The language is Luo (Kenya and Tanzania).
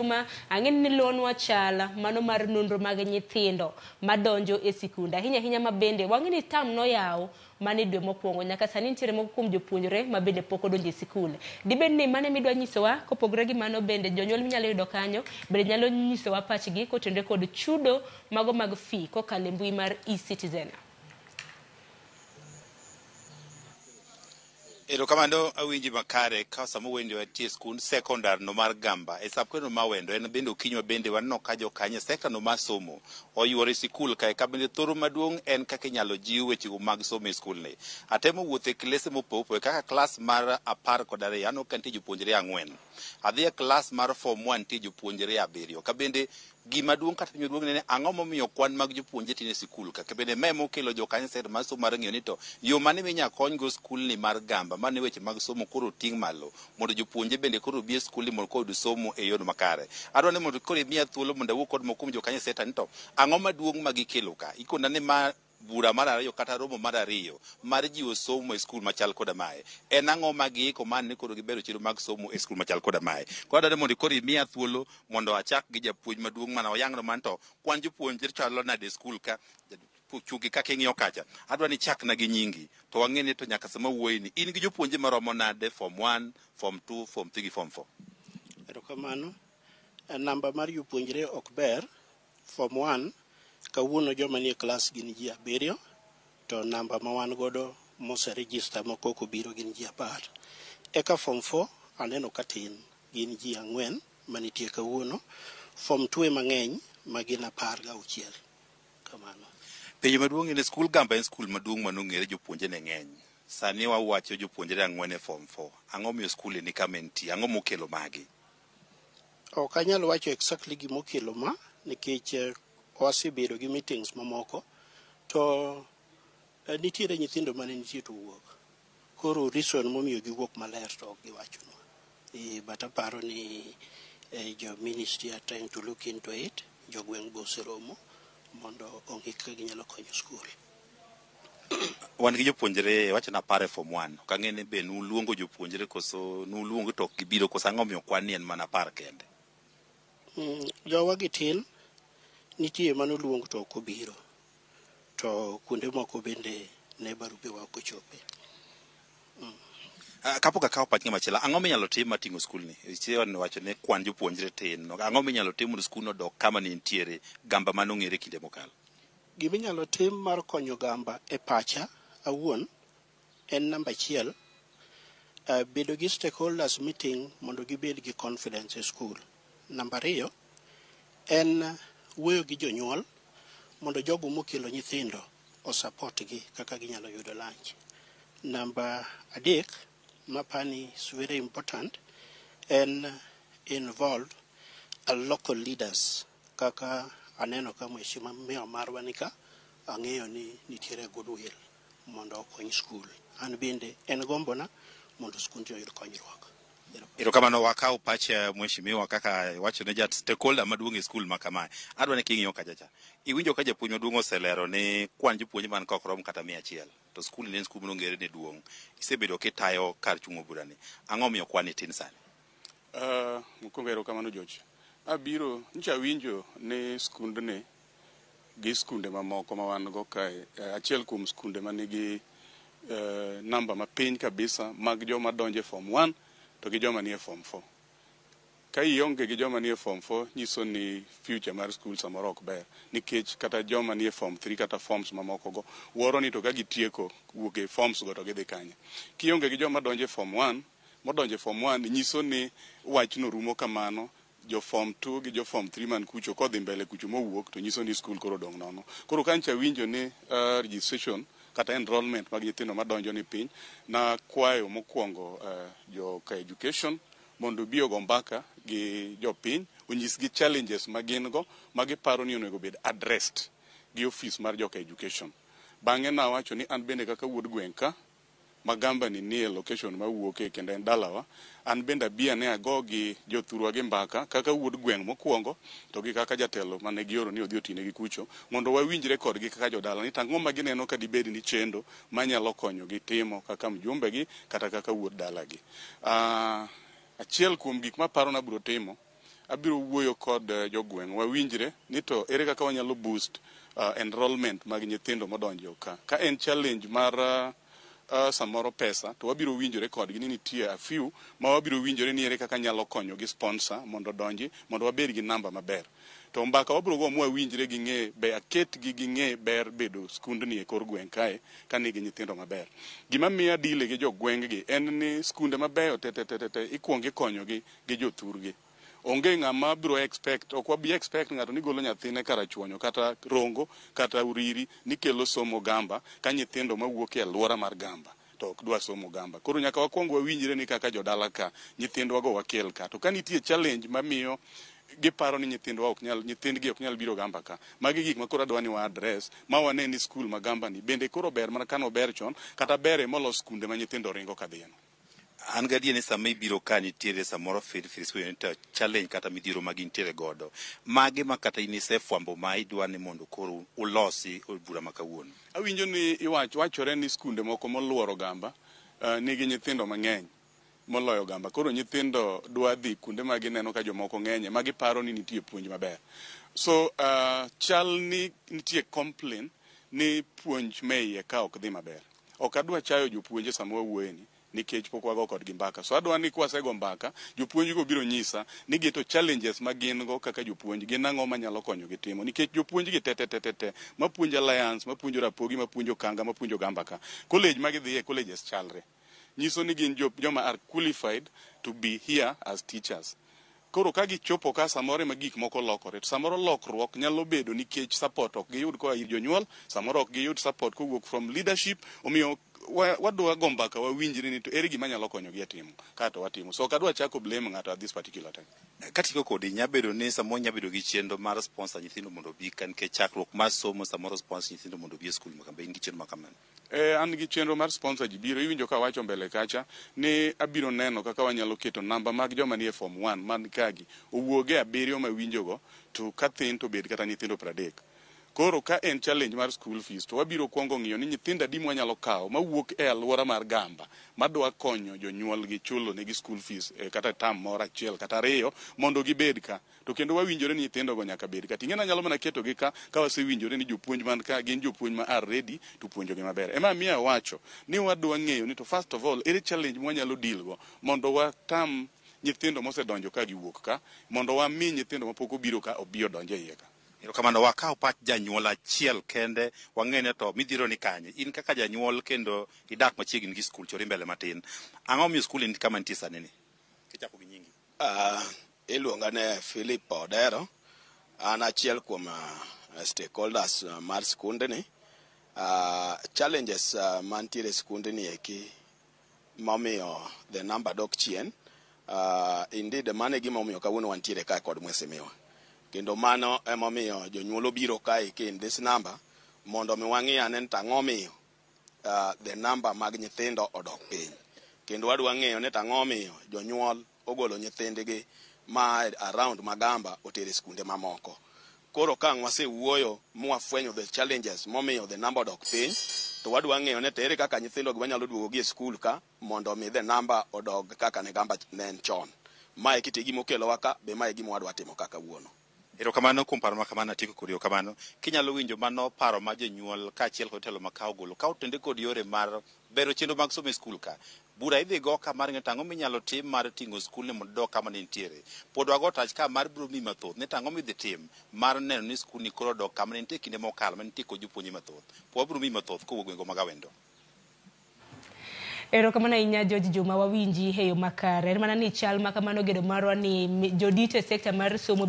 Juma, ang'e ni nilonwa chal mano mar nonro mag nyithindo madonjo e sikunde ahinya ahinya ma bende wang'e ni tam noyaw mana e dwe mokwongo nyaka sani nitiere moko kuom jopuonjre ma bende pok odonjo e sikul. Dibed ni mano ema idwa nyisowa? Kopogore gi mano bende jonyuol minyalo yudo kanyo bende nyalo nyisowa pachgi kotenore kod chudo mago mag fee kokalo e mbui mar eCitizen. Erokamano awinji makare ka sama wende wantie e skund sekondar no mar Gamba e sap kweno ma wendo en bende okinyi ma bende waneno ka jokanyo e sekta no mar somo oyuoro e sikul kae ka bende thoro maduong' en kaka inyalo jiw wechego mag somo e skul ni. Atemo wuotho e klese mopogore opogore kaka klas mar 12 aneno ka nitie jopuonjre ang'wen. Adhi e klas mar form 1 nitie jopuonjre abiriyo. Ka bende Gima duong' kata penjo maduong' en ni ang'o momiyo kwan mag jopuonje tin e sikul ka? Bende ma ema okelo jokanyo sekta mar somo mar ng'iyo ni to yo mane minya konygo skulni mar Gamba mane weche mag somo koro oting' malo mondo jopuonje bende koro obi e skulni mondo koro oyud somo e yorno makare. Adwa ni mondo koro imiya thuolo mondo awuo kod moko kuom jokanyo sekta ni to ang'o maduong' ma gikelo ka? Ikona ni ma bura mar ariyo kata romo mar ariyo mar jiwo somo e skul machal koda mae. En ang'o ma giiko man ni koro gibero chenro mag somo e skul machal koda mae? Koro adwaro mondo koro imiya thuolo mondo achak gi japuonj maduong' mana oyangno man to kwan jopuonjre chalo nade e skul ka chungi kaka ing'iyo kacha. Adwa ni ichakna gi nyingi to wang'e ni to nyaka sama wuoyi ni in gi jopuonje maromo nade form 1, form 2, form 3 gi form 4. Erokamano. Namba mar jopuonjre ok ber. Form 1, kawuono joma nie klas gin ji abiriyo, to namba ma wan godo mose register ma kok obiro gin ji 10. Eka form 4 aneno ka tin, gin ji ang'wen manitie kawuono. Form 2 ema ng'eny ma gin 16. Kamano. Penjo maduong' en ni skul Gamba en skul maduong' manong'ere jopuonje ne ng'eny. Sani wawacho jopuonjre ang'wen e form 4. Ang'o miyo skul ni kama entie? Ang'o mokelo magi? Ok anyal wacho exactly gimokelo ma nikech wasebedo gi meetings mamoko to nitiere nyithindo mane nitie to owuok. Koro reason momiyo giwuok maler to ok giwachonwa. But aparo ni jo ministry are trying to look into it. Jogweng' be oseromo mondo ong'i kaka ginyalo konyo skul. Wan gi jopuonjre wacho ni 10 e form 1. Ok ang'e ni be nuluongo jopuonjre koso nuluongo to ok gibiro koso ang'o omiyo kwan ni en mana 10 kende? Jowa gi tin, nitie manoluong to ok obiro. To kuonde moko bende ne barupewa ok ochope. Kapok akawo pach ng'ama chielo, ang'o minyalo tim mar ting'o skul ni? Isewacho wacho ni kwan jopuonjre tin. Ang'o minyalo tim mondo skul no odok kama ne entiere, Gamba mane ong'ere kinde mokalo? Giminyalo tim mar konyo Gamba e pacha awuon en namba achiel, bedo gi stakeholders meeting mondo gibed gi confidence e skul. Namba ariyo en wuoyo gi jonyuol mondo jogo mokelo nyithindo o support gi kaka ginyalo yudo lunch. Namba adek mapani is very important en involve local leaders kaka aneno ka mheshimiwa marwa ni ka ang'eyo ni nitiere goodwill mondo okony skul. An bende en gombona mondo skundni oyud konyruok. Erokamano wakaw pach mheshimiwa kaka wacho ne jat stakeholder maduong' e skul ma kamae. Adwa ni king'iyo kacha cha. Iwinjo ka japuonj maduong' oselero ni kwan jopuonje man ka ok rom kata 100. To skul ni en skul manong'ere ni duong'. Isebedo kitayo kar chung'o bura ni. Ang'o omiyo kwan ni tin sani? Mokwongo erokamano George. Abiro, nyocha awinjo ni skundni gi skunde mamoko ma wan go kae, achiel kuom skunde manigi namba mapiny kabisa mag joma donjo e form 1 to gi joma nie form 4. Ka ionge gi joma nie form 4 nyiso ni future mar skul samoro ok ber nikech kata joma nie form 3 kata forms mamoko go wuoro ni to ka gitieko wuok e forms go to gidhi kanye. Kionge gi joma donjo e form 1 modonjo e form 1 nyiso ni wachno rumo kamano jo form 2 gi jo form 3 man kucho kodhi mbele kucho mowuok to nyiso ni skul koro odong' nono. Koro ka nyocha awinjo ni registration kata enrollment mag nyithindo madonjo ni piny, nakwayo mokwongo joka education mondo obi ogo mbaka gi jopiny, onyisgi challenges ma gin go ma giparo ni onego bed addressed gi ofis mar joka education. Bang'e nawacho ni an bende kaka wuod gweng' ka ma Gamba ni nie location mawuoke kendo en dalawa, an bende abi ane ago gi jothurwa gi mbaka kaka wuod gweng' mokwongo to gi kaka jatelo mane gioro ni odhi otinegi kucho mondo wawinjre kodgi kaka jodala ni to ang'o ma gineno ka dibed ni chendo manyalo konyogi timo kaka mjumbe gi kata kaka wuod dalagi. Achiel kuom gik maparo nabiro timo Abiro wuoyo kod jogweng' wawinjre ni to ere kaka wanyalo boost enrollment mag nyithindo modonjo ka. Ka en challenge mar samoro pesa, to wabiro winjore kodgi ni nitie a few ma wabiro winjore ni ere kaka nyalo konyo gi sponsor mondo odonji, mondo wabed gi namba maber. To mbaka wabiro go mwawinjre gi ng'e be aketgi gi ng'e ber bedo skundni e kor gweng' kae ka nigi nyithindo maber. Gima miyo adile gi jogweng' gi en ni skunde mabeyo te te te te ikuongo ikonyogi gi jothurgi. Onge ng'ama biro expect, ok wabi expect ng'ato ni golo nyathine Karachuonyo kata Rongo kata Uriri ni kelo somo Gamba ka nyithindo mawuok e alwora mar Gamba to ok dwa somo Gamba. Koro nyaka wakwong wawinjre ni kaka jodala ka nyithindwa go wakel ka. To ka nitie challenge mamiyo giparo ni nyithindwa ok nyal, nyithindgi ok nyal biro Gamba ka. Magi gik ma koro adwa ni wa address ma wane ni skul ma Gamba ni bende koro ber mana kano ber chon kata ber molo skunde ma nyithindo ringo kadhiye. An gadier ni sama ibiro ka nitiere samoro firfir to challenge kata midhiero ma gintiere godo. Mage ma kata in isefwambo ma idwa ni mondo koro ulosi e bura ma kawuono. Awinjo ni wachore ni skunde moko moluoro Gamba nigi nyithindo mang'eny moloyo Gamba. Koro nyithindo dwa dhi kuonde ma gineno ka jomoko ng'enye ma giparo ni nitie puonj maber. So chal ni nitie complain ni puonj me iye ka ok dhi maber. Ok adwa chayo jopuonje sama wawuoye ni nikech pok wago kodgi mbaka. So adwa ni kwasego mbaka, jopuonj go biro nyisa ni gito challenges ma gin go kaka jopuonj gin ang'o manyalo konyogi timo. Nikech jopuonj gi te te te te te mapuonjo Alliance, mapuonjo Rapogi, mapuonjo Kanga, mapuonjo Gamba ka. College ma gidhiye, colleges chalre. Nyiso ni gin joma are qualified to be here as teachers. Koro ka gichopo ka samoro ema gik moko lokore, to samoro lokruok nyalo bedo nikech support ok giyud koa ir jonyuol, samoro ok giyud support kowuok from leadership, omiyo wadwa go mbaka wawinjre ni to ere gima nyalo konyogi e timo kato watimo. So ok adwa chako blame ng'ato at this particular time. Katieko kodi, nyabedo ni samoro nyabedo gi chenro mar sponsor nyithindo mondo obi ka nikech chakruok mar somo samoro sponsor nyithindo mondo obi e skul ma kama, in gi chenro ma kamano? An gi chenro mar sponsor ji biro. Iwinjo ka awacho mbele kacha ni abiro neno kaka wanyalo keto namba mag joma nie form 1 man kagi owuog e 7 mawinjogo to ka thin to bed kata nyithindo 30. Koro ka en challenge mar school fees to wabiro kuongo ng'iyo ni nyithindo adi mwanyalo kawo mawuok e alwora mar Gamba madwa konyo jonyuolgi chulo negi school fees kata term moro achiel kata 2 mondo gibed ka. To kendo wawinjore ni nyithindogo nyaka bed ka. Ting'e anyalo mana ketogi ka ka wasewinjore ni jopuonj man ka gin jopuonj ma are ready to puonjogi maber. Ema miyo awacho ni wadwa ng'eyo ni to first of all ere challenge mwanyalo deal go mondo watam nyithindo mosedonjo ka giwuok ka mondo wami nyithindo mapok obiro ka obi odonj e iye ka. Erokamano, wakaw pach janyuol achiel kende wang'e ni to midhiero ni kanye. In kaka janyuol kendo idak machiegni gi skul, chori mbele matin. Ang'o miyo skul ni kama nitie sani ni? Kichako gi nyingi. Iluonga ne Philip Odero. An achiel kuom stakeholders mar skundni. Challenges mantiere e skundni eki momiyo the number dok chien. Indeed mano e gima omiyo kawuono wantiere kae kod mheshimiwa. Kendo mano emomiyo jonyuol obiro kae in this number mondo mi wang'i ane ni to ang'o miyo the number mag nyithindo odok piny. Kendo wadwa ng'eyo ni to ang'o miyo jonyuol ogolo nyithindgi ma around Magamba otere skunde mamoko. Koro ka ang' wasewuoyo mwafwenyo the challenges momiyo the number odok piny, to wadwa ng'eyo ni to ere kaka nyithindo gi wanyalo duogo gi e skul ka mondo mi the number odog kaka ne Gamba ne en chon. Mae kit e gima okelowa ka, be mae e gima wadwa timo ka kawuono. Erokamano kuom paro ma kamano, atieko kodi erokamano. Kinyalo winjo mano paro ma jonyuol kaachiel kod jotelo ma ka ogolo ka otende kod yore mar bero chenro mag somo e skul ka. Bura idhi go ka mar ng'eyo to ang'o minyalo tim mar ting'o skul ni mondo odog kama ne nitiere. Pod wago tach ka mar biro miyi mathoth ni to ang'o midhi tim mar neno ni skul ni koro odok kama ne nitie kinde mokalo ma nitie kod jopuonje mathoth. Pod wabiro miyi mathoth kowuok gwenge mag Awendo. Erokamano ahinya George Juma, wawinji e yo makare. En mana ni chal ma kamano gedo marwa ni jodito e sekta mar somo